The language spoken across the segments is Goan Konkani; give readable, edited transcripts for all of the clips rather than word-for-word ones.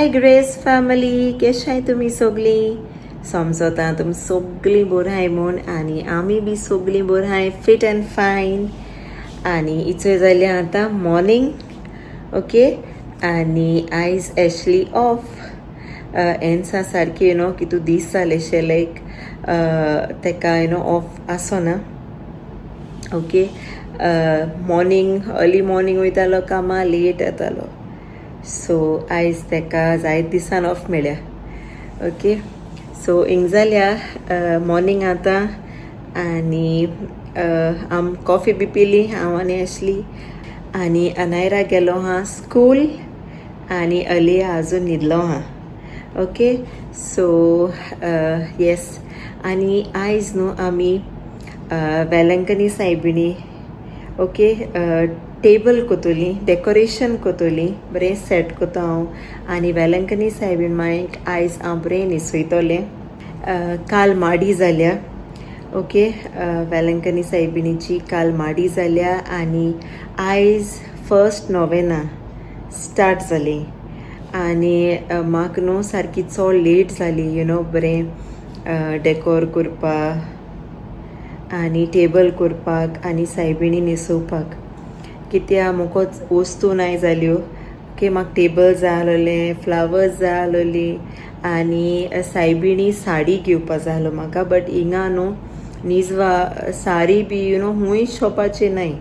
हाय ग्रेस फॅमिली, केशाय तुमी सगळीं? समजता तुमी सगळीं बरी आहाय म्हूण आनी आमी बी सगळीं बरी आहाय, फिट अँड फायन. आनी इचोय जाल्या आतां मॉर्निंग, ओके. आनी आयज एशली ऑफ एन्सा सारकी you know कितू दीस जालेशे लायक तेका you know of आसना, ओके. मॉर्निंग, अर्ली मॉर्निंग वयतालो कामा, लेट येतालो. सो आयज तेका जायत दिसान ऑफ मेळ्या, ओके. सो हिंग जाल्या मॉर्निंग आतां आनी आम कॉफी बी पिली हांव आनी एशली आनी अनायरा गेलो आहा स्कूल आनी अलिया अजून न्हिदलो आहा, ओके. सो येस, आनी आयज न्हू आमी वेलंकनी सायबिणी, ओके, टेबल कोतोली, डेकोरेशन कोतोली, बरें सेट कोता हांव आनी वेलंकनी सायबीण मायक आयज हांव बरें न्हेसयतलें. काल माडी जाल्या, ओके. वेलंकनी सायबिणीची काल माडी जाल्या आनी आयज फर्स्ट नोवेना स्टार्ट जाली. आनी म्हाका न्हू सारकी चड लेट जाली you know बरें डेकोर करपा आनी टेबल करपाक आनी सायबिणी न्हेसोवपाक, कित्या म्हाका वस्तू नाय जाल्यो की म्हाका टेबल जाय आसलोलें, फ्लावर्स जाय आसलोली आनी सायबिणी साडी घेवपा जाय आसलो म्हाका. बट हिंगा न्हू निजवा साडी बी you know खूंय शॉपाचेर नाय.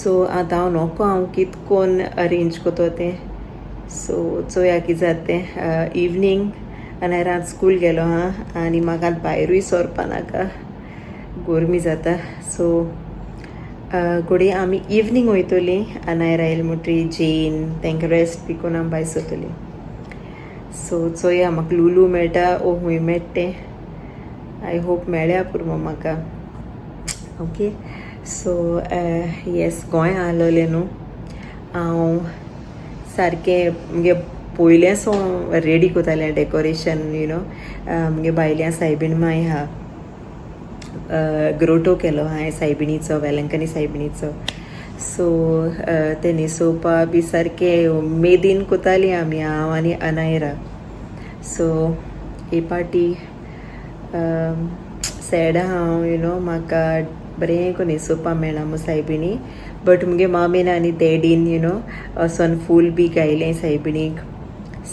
सो आतां हांव नको हांव कित कोन्न अरेंज कोतो तें. सो चोया कितें जाता तें इवनींग. आनी रात स्कूल गेलो आहा आनी म्हाका आतां भायरूय सोरपा नाका, गोरमी जाता. सो घोडये आमी इवनींग वयतोली. अनायरा येयली म्हणटरी जेन तेंकां रेस्ट बी कोन्न आमी भायर सरतलीं. सो चोया म्हाका लुलू मेळटा ओ खूंय मेळटा तें. I hope मेळ्या पुरो म्हाका, ओके. सो येस, गोंय आसलोलें न्हू हांव सारकें मुगे पयलें सो रेडी कोतालें डेकोरेशन you know. मुगे भायल्या सायबीण माय आहा, ग्रोटो केलो हांवें सायबिणीचो, वेलंकनी सायबिणीचो. सो ते न्हेसोवपा बी सारकें उमेदीन कोतालीं आमी, हांव आनी अनायरा. सो हे पाटी सॅड आहा हांव you know, म्हाका बरें करून न्हेसोवपा मेळना मु सायबिणी. बट मुगे मामीन आनी डॅडीन you know वचोन फूल बी गायलें सायबिणीक.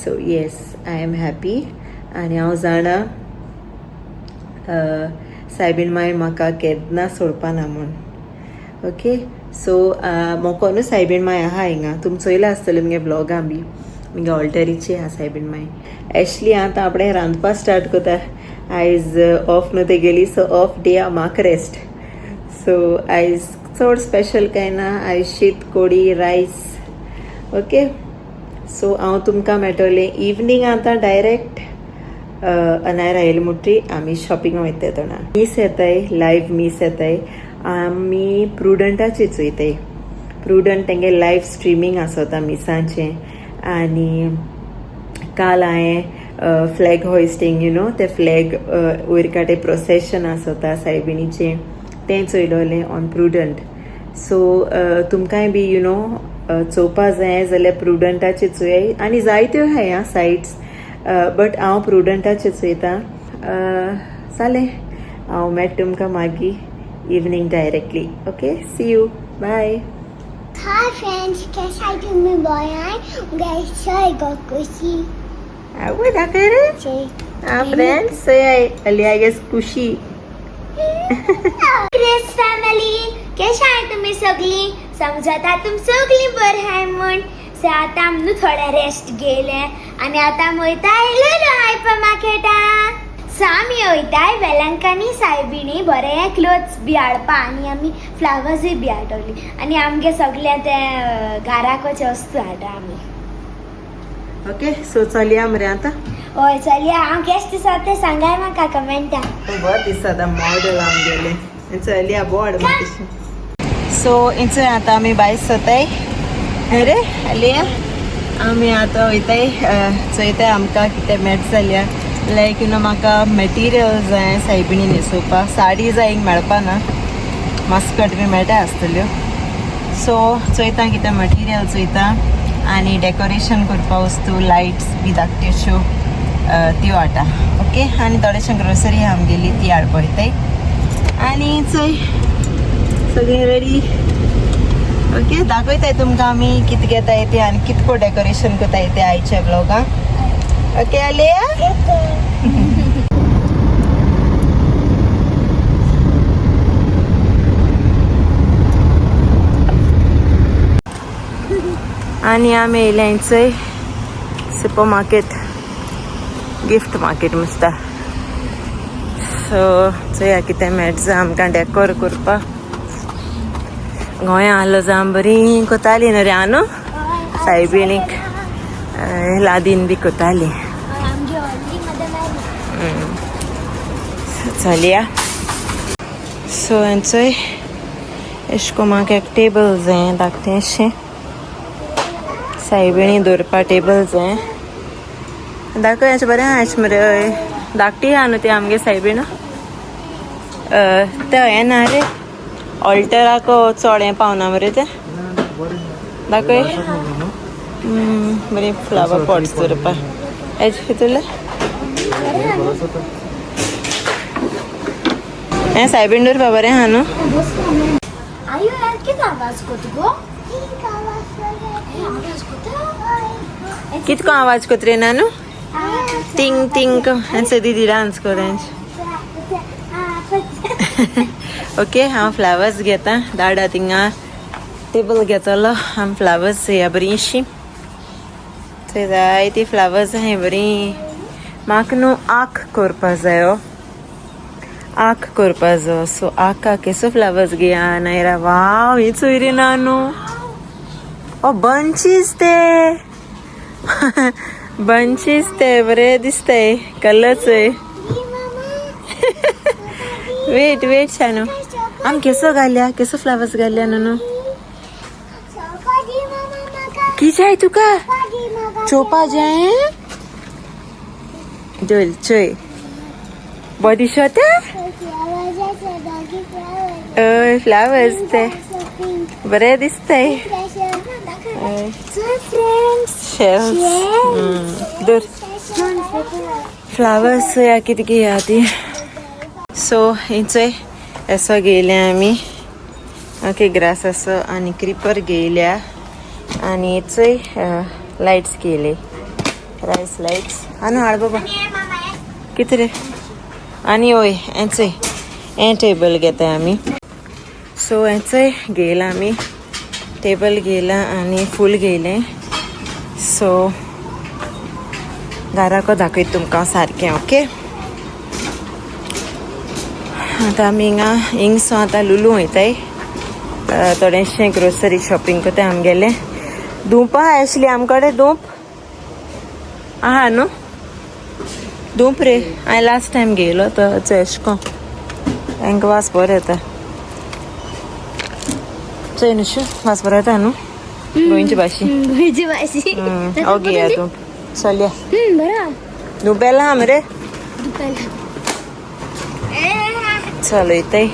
So yes, I am happy आनी हांव जाणा सायबीण माय म्हाका केन्ना सोडपा ना म्हूण, ओके. सो मोको न्हू सायबीण माय आहा हिंगा, तुमी चोयला आसतलें मुगे ब्लॉगां बी, मुगे ऑल्टरीचे आहा सायबीण माय. एशली आतां आपणें रांदपा स्टार्ट कोता. आयज ऑफ न्हू तेगेली, सो ऑफ डे म्हाका रेस्ट. सो आयज चड स्पेशल कांय ना, आयज शीत, कोडी, रायस, ओके. सो हांव तुमकां मेळटलें इवनींग. आतां डायरेक्ट अनायरा येयली म्हणटरी आमी शॉपिंग वयता तोणा. मीस येताय, लायव्ह मीस येताय. आमी प्रुडंटाचे चोयताय. प्रुडंट तेंगे लायव्ह स्ट्रिमींग आसता मिसांचें. आनी काल हांवें फ्लॅग हॉयस्टींग you know ते फ्लॅग वयर काडे प्रोसेशन आसता सायबिणीचें, तें चोयलोलें ऑन प्रुडंट. सो तुमकांय बी you know चोवपा जाय जाल्यार प्रुडंटाचे चोयाय. आनी जायत्यो आहाय आं सायट्स, बट हांव प्रुडंटाचे चोयता. जालें, हांव मेळटा तुमकां मागीर evening directly. Okay, see you, bye. Hi friends, कैसा तुम्ही बॉय गैस खुशी. आवय, दाखय रे. हा फ्रेंड्स, अली गेस खुशी. ग्रेस फॅमिली, कशा आहे तुम्ही सगळी? समजता तुम सगळी बरं आहे म्हण. सो आतां आम न्हू थोडे रेस्ट घेयले आनी आतां आमी वयताय लुलू हायपर मार्केटान. सो आमी वयताय वेलंकनी सायबिणी बरे क्लोथ्स बी हाडपा आनी आमी फ्लावर्सूय बी हाडटली आनी आमगे सगळे ते घराक वचचे वस्तू हाडटा आमी. ओके, सो चलया मरे आतां. हय, चलया. हांव केश दिसता तें सांगाय म्हाका कमेंटान. बरें दिसता मॉडल आमगेलें. चलया बोर्ड. सो इंच आतां आमी भायर सरताय अरे अलिया, आमी आतां वयताय, चोयताय आमकां कितें मेळटा जाल्यार. लायक you know म्हाका मटेरियल जाय सायबिणी न्हेसोवपाक. साडी जाय, हिंग मेळपा ना. मस्कट बी मेळटा आसतल्यो. सो चोयता कितें मटेरियल चोयता. आनी डेकोरेशन करपा वस्तू लायट्स बी धाकट्योश्यो त्यो हाडटा. ओके, आनी थोडेशें ग्रोसरी आमगेली ती हाडपा वयताय. आनी चोय सगळीं रेडी. ओके, दाखयताय तुमकां आमी कितें घेताय ते आनी कितको डेकोरेशन करताय ते आयच्या ब्लॉगाक. ओके आलिया. आनी आमी येयल्या चोय सुपर मार्केट, गिफ्ट मार्केट मुसता. सो चोया कितें मेळटा आमकां डेकोर करपाक. गोंया आहलो जाम बरी कोताली न्हू रे आनू, सायबिणीक लादीन बी कोताली. चलया. सो चोय एशें कोन्न म्हाका एक टेबल जाय धाकटेंशें, सायबिणी दवरपा टेबल जाय. दाखय अशें बरें आहा अशें मरे. हय धाकटी आहा न्हू ती आमगे सायबीण. तें हें ना रे, ऑल्टराक चड हें पावना मरे तें. दाखय बरीं फ्लावर पॉट्स दवरपा एज भितरलें हें सायबीण दवरपा बरें आहा न्हू. आयो यार, कितें आवाज कोता गो? आवाज कोता. कितको आवाज कोत रे नानू? टिंग टिंग. हेंचे दीदी डांस कोर. ओके, हांव फ्लावर्स घेता. दाडा थिंगा टेबल घेतलो. हांव फ्लावर्स चोया बरींशी. थंय जायती फ्लावर्स आहाय बरीं. म्हाका न्हू आक करपा जायो, आक करपा जायो. सो आका केसो फ्लावर्स घेया नायरा. वाव, ही चोय रे नानू, ओ बंचीस ते, बंचीस ते बरे दिसताय कलर चोय. वेट वेट शानू, आम केसो घाल्या, केसो फ्लावर्स घाल्या न्हू. की जाय तुका? चोवपा जाय डोल चोय बॉडी शॉट. हय फ्लावर्स ते बरे दिसताय. शेल्स दर फ्लावर्स चोया कितें घेया ती. सो हेंचोय येसो घेयल्या आमी. ओके, ग्रास असो आनी क्रिपर घेयल्या आनी चोय लायट्स घेयले, रायस लायट्स. आनी हाड बाबा कितें रे. आनी हय हेंचोय हें टेबल घेताय आमी. सो हेंचोय घेयला आमी, टेबल घेयला आनी फूल घेयलें. सो घराको दाखयता तुमकां सारकें. ओके, आतां आमी हिंगा हिंगसो आतां लुलू वयताय, थोडेशें ग्रोसरी शॉपिंग करताय आमगेलें. धूप आहा आसली आमकडे, धूप आहा न्हू. धूप रे हांवें लास्ट टायम घेयलो तो एशें कोन्न तांकां वास बरो येता. चोय न्हू, वास बरो येता न्हू गोंयची भाशी. गोंयची भाशी. ओके, तूं चलया. बरं. दुपेला आहा मरे. दुपेला. चल वयताय.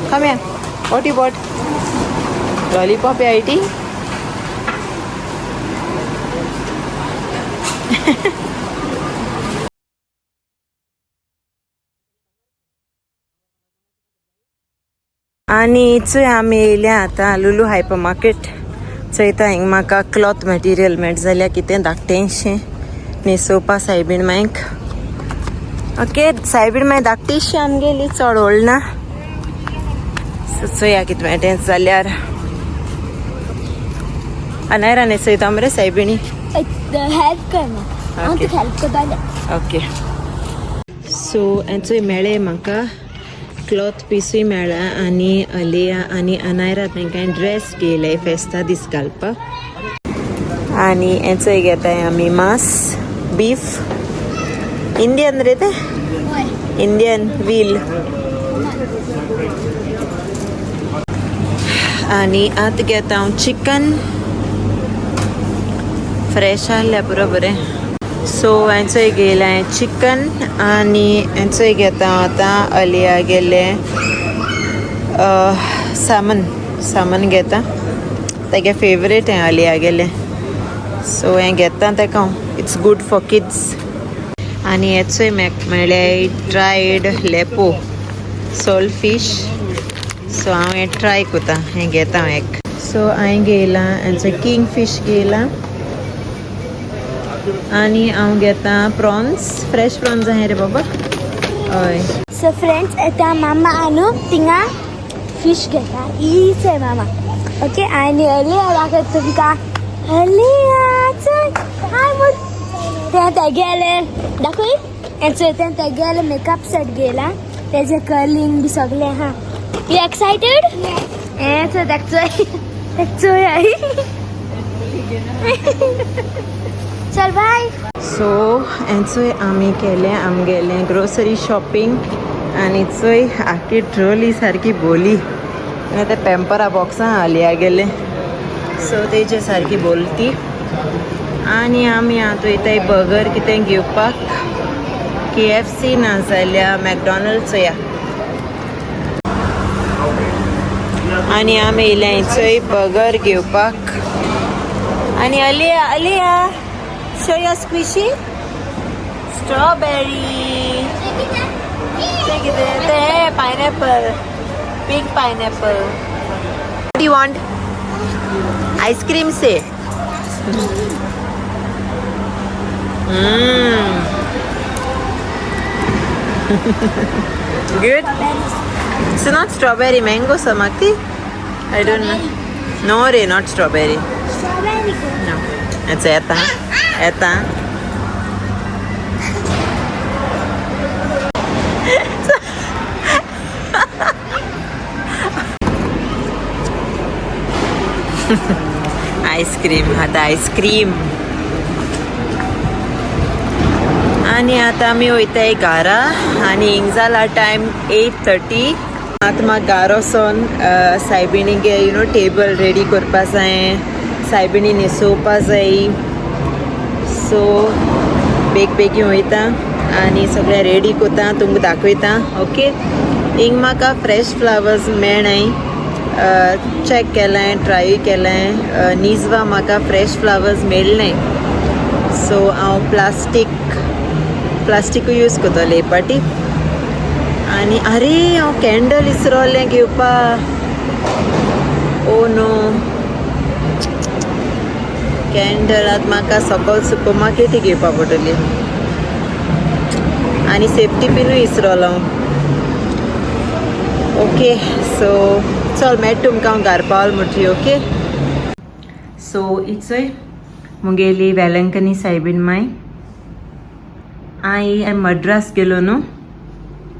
Come here. What you bought? Lollipop you eating? आनी चोय आमी येयल्या आतां लुलू हायपर मार्केट. चोयता हिंग म्हाका क्लॉथ मटेरियल मेळटा जाल्यार कितें धाकटेंशें न्हेसोवपा सायबीण मायक. ओके, सायबीण मागीर धाकटीशी आमगेली, चड व्हड ना. सो चोया कितें मेळटा जाल्यार. अनायरा न्हेसयता मरे सायबिणी. हेल्प कर म्हाका, हांव तुका हेल्प करता. ओके, सो हेंचोय मेळ्ळें म्हाका क्लॉथ पिसूय मेळ्ळा आनी अलिया आनी अनायरा तांकां ड्रेस घेयले फेस्ता दीस घालपाक. आनी हेंचोय घेताय आमी मांस, बीफ, इंडियन रे ते, इंडियन व्हील. आनी आतां घेता हांव चिकन, फ्रेश आहल्या पुरो बरें. सो हेंचोय घेयलें चिकन आनी हेंचोय घेता हांव आतां अलिया गेलें सामन, सामन घेता. तेगे फेवरेट हें अलिया गेलें. सो हें घेता तेका हांव, it's good for kids. आनी हेचोय म्हाका मेळ्ळे ड्रायड लेपो सोल फीश. सो हांव हें ट्राय करता, हें घेता हांव एक. सो हांवें घेयलां हेंचो किंग फिश घेयला आनी हांव घेता प्रॉन्स, फ्रेश प्रॉन्स आहाय रे बाबा. हय. सो फ्रेंड्स, आतां मामा आनू थिंगा फिश घेता. इचय मामा. ओके, आनी अलिया दाखयता तुमकां. अलिया चल हाय म्हूण. तें तेगेलें दाखय. हें तें तेगेलें मेकअप सेट घेयला, तेजें कर्लिंग बी सगळें आहा. You excited? हें चोय, ताका चोय, ताका चोय. चल बाय. सो हेंचोय आमी केलें आमगेलें ग्रोसरी शॉपिंग आनी चोय आख्खी ट्रोली सारकी बोली. आनी ते पेम्परा बॉक्सां हालया गेले, सो तेजे सारकी बोलती. आनी आमी आतां वयताय बर्गर कितें घेवपाक, केएफसी ना जाल्यार मॅकडॉनल्ड्स चोया. आनी आमी येयल्या चोय बर्गर घेवपाक. आनी अलिया, अलिया, show your squishy strawberry. ते कितें ते? Pineapple, pink pineapple. You want ice cream? Say. Good. It's not strawberry, mango samakti. I don't know. No re, not strawberry. Strawberry. No. It's eta. Eta. Ice cream आता, आयस्क्रीम. आनी आतां आमी वयताय घारा आनी हिंग जाला टायम 8:30. आतां म्हाका घारा वचोन सायबिणीगे you know table ready करपा जाय, सायबिणी न्हेसोवपा जाय. सो बेग बेगीन वयता आनी सगळें रेडी करता, तुमकां दाखयता. ओके, हिंग म्हाका फ्रेश फ्लावर्स मेळनाय. चॅक केलें, ट्रायूय केलें. निजवा म्हाका फ्रेश फ्लावर्स मेळनाय. सो हांव प्लास्टिकूय यूज करतलें एक पाटी. आनी आरे, हांव कॅन्डल इसरोलें घेवपा. ओ नो, कॅन्डल आतां म्हाका सकल सुपर मार्केटी घेवपा पडटली. आनी सेफ्टी पिनूय इसरोलो हांव. ओके, सो चल मेळटा तुमकां हांव घार पावल म्हणटरी. ओके, सो इचोय मुगेली वेलंकनी सायबीण माय. हांवें मद्रास गेलो न्हू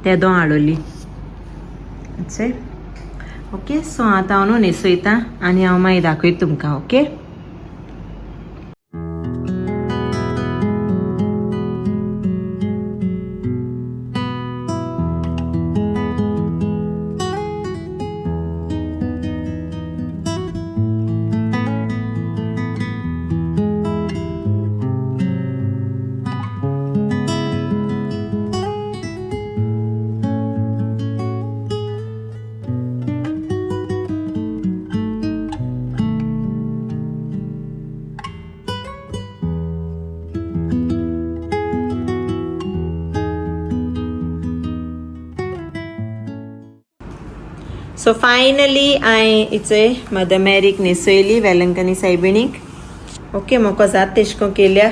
तेदो हाडली. अशें. ओके, सो आतां हांव न्हू न्हेसयता आनी हांव मागीर दाखयता तुमकां. ओके. सो फायनली हांवें इचोय मदर मॅरीक न्हेसयली, वेलंकनी सायबिणीक. ओके, म्हाका जाता तेश कोन केल्या.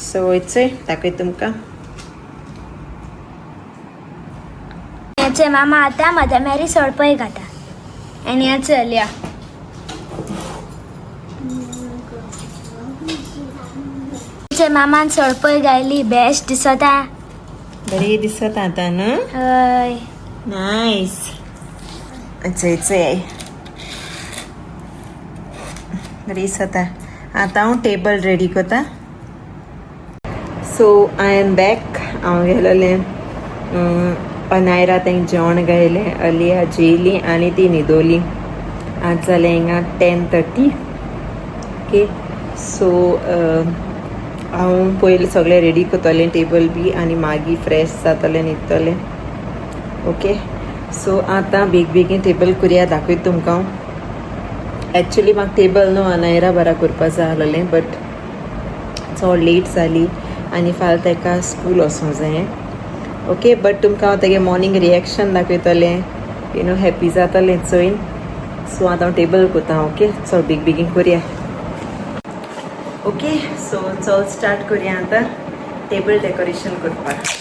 सो इचोय दाखयता तुमकां. हेचे मामा आतां मदर मॅरी सोडपय घाता आनी हें चलया. मामान सोडपय गायली, बेस्ट दिसता. बरी दिसता आतां न्हू? हय. नायस. इचोय इचोय, बरी दिसता. आतां हांव टेबल रेडी करता. So I am back. हांव गेलोलें अनायरा, तेंक जेवण गायलें, अलिया जेयली आनी ती न्हिदोली. आज जालें हिंगा 10:30. ओके, सो हांव पयलीं सगळें रेडी करतलें टेबल बी आनी मागीर फ्रेश जातलें, न्हिदतलें. ओके, सो आतां बेग बेगीन टेबल करुया, दाखयता तुमकां हांव. एक्चुली म्हाका टेबल न्हू अनायरा बरा करपा जाय आसलेलें, बट चड लेट जाली आनी फाल्यां ताका स्कूल वचूंक जायें. ओके, बट तुमकां हांव तेगे मॉर्निंग रिएक्शन दाखयतलें, you know happy जातलें चोयन. सो आतां हांव टेबल कोता. ओके, चल बेग बेगीन करया. ओके, सो चल स्टार्ट करया आतां टेबल डेकोरेशन करपाक.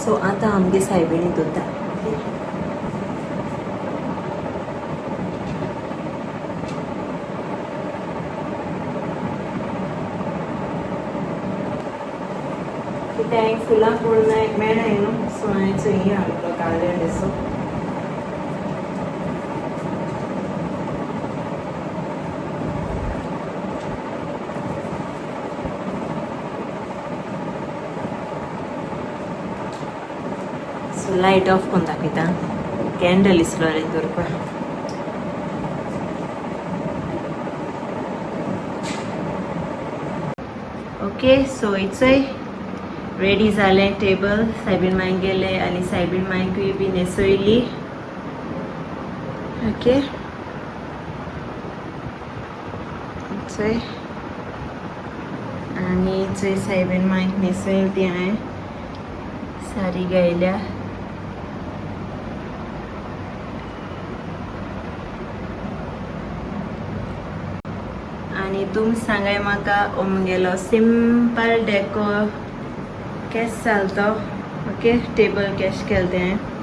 सो आतां आमगे सायबिणी धुता. कितें हांवें फुलां पळोवन मेळनाय न्हू, सो हांवें चोयी हाडलो गार्डन असो. सो लायट ऑफ करून दाखयता, कॅन्डल इसलो रे दवरपाक. ओके, सो इचय रेडी जालें टेबल. सायबीण मांय गेले आनी सायबीण मांयकूय बी न्हेसयली. ओके, चय आनी चय सायबीण मांयक न्हेसयली ती हांवें सारी गायल्या. आनी तुम सांगाय म्हाका हो मुगेलो सिंपल डेको केस जाल तो. ओके, टेबल कॅश केलें तें हांवें.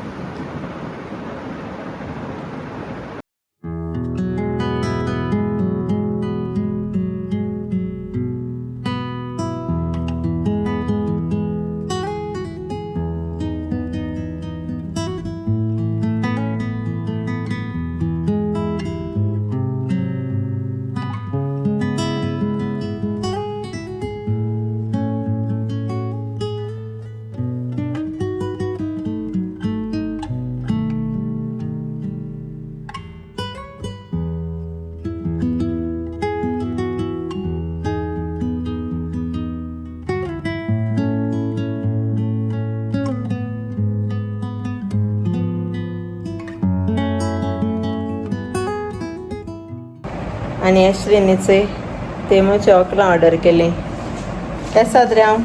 आनी एशलिनीचे तेमोचे ऑकरां ऑर्डर केली. केसात रे हांव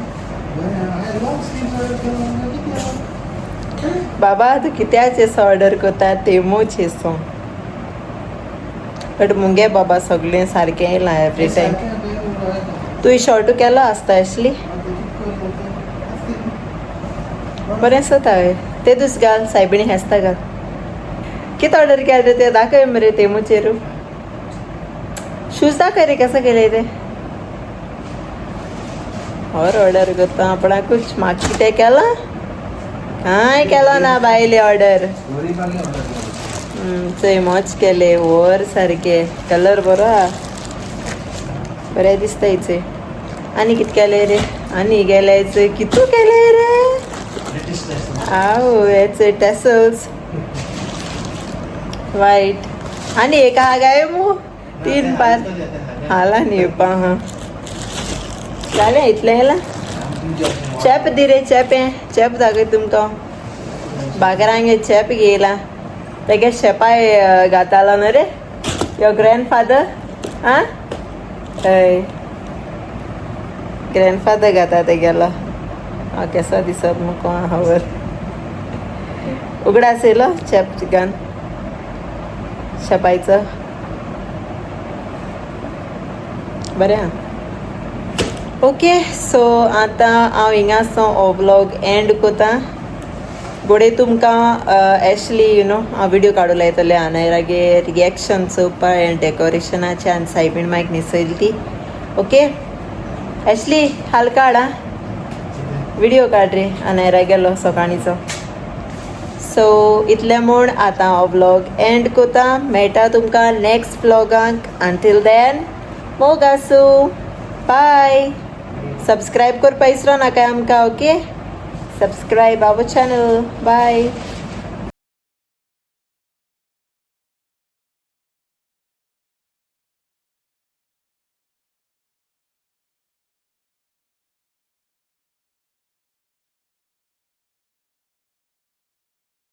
बाबा, तूं कित्याचें ऑर्डर करता तेमोचे सो? बट मुगे बाबा सगळें सारकें येयलां एवरी टायम. तुवें शॉर्टू केलो आसता एशली, बरें आसता हय. ते दीस घाल सायबिणी हेसता घाल. कितें ऑर्डर केलें रे ते दाखय मरे. तेमोचेर शूज दाखय रे, कसं केले ते. और ऑर्डर करता आपणाकूच. म्हाका कितें केलां? कांय केलो ना बायले ऑर्डर. चोय मोच केले वर सारके, कलर बरो आहा, बरें दिसता चोय. आनी कितें केलें रे? आनी गेले चोय कितू केलें रे. आव हे चोय टॅसल्स वायट. आनी एक आहा काय मू तीन पांच हाला न्ही येवपा. हां जालें इतलें येयलां. चेप दी रे, चेपें चेप दाखय तुमकां. बागरांगे चेप घेयला. तेगे शेपाय घातालो न्हू रे your grandfather? आं हय, ग्रँडफादर घाता तेगेलो. हांव केसो दिसत मुको खबर. उगडास येयलो चेप चिकन शेपायचो. बरें आहा. ओके, सो आतां हांव हिंगासो हो व्लॉग एंड कोता. घोडये तुमकां एशली you know हांव व्हिडियो काडूं लायतलें आनायरागे रिएक्शन चोवपा आनी डेकोरेशनाचें आनी सायबीण मायक न्हेसयली ती. ओके एशली हाल काड आं, व्हिडिओ काड रे अनायरा गेलो सकाळीचो. सो इतलें म्हूण आतां हो व्लॉग एंड कोता. मेळटा तुमकां नेक्स्ट व्लॉगांक. अंटील then मोग आसूं, बाय. सबस्क्रायब करपा विसरो नाका आमकां. Okay, subscribe our channel. Bye.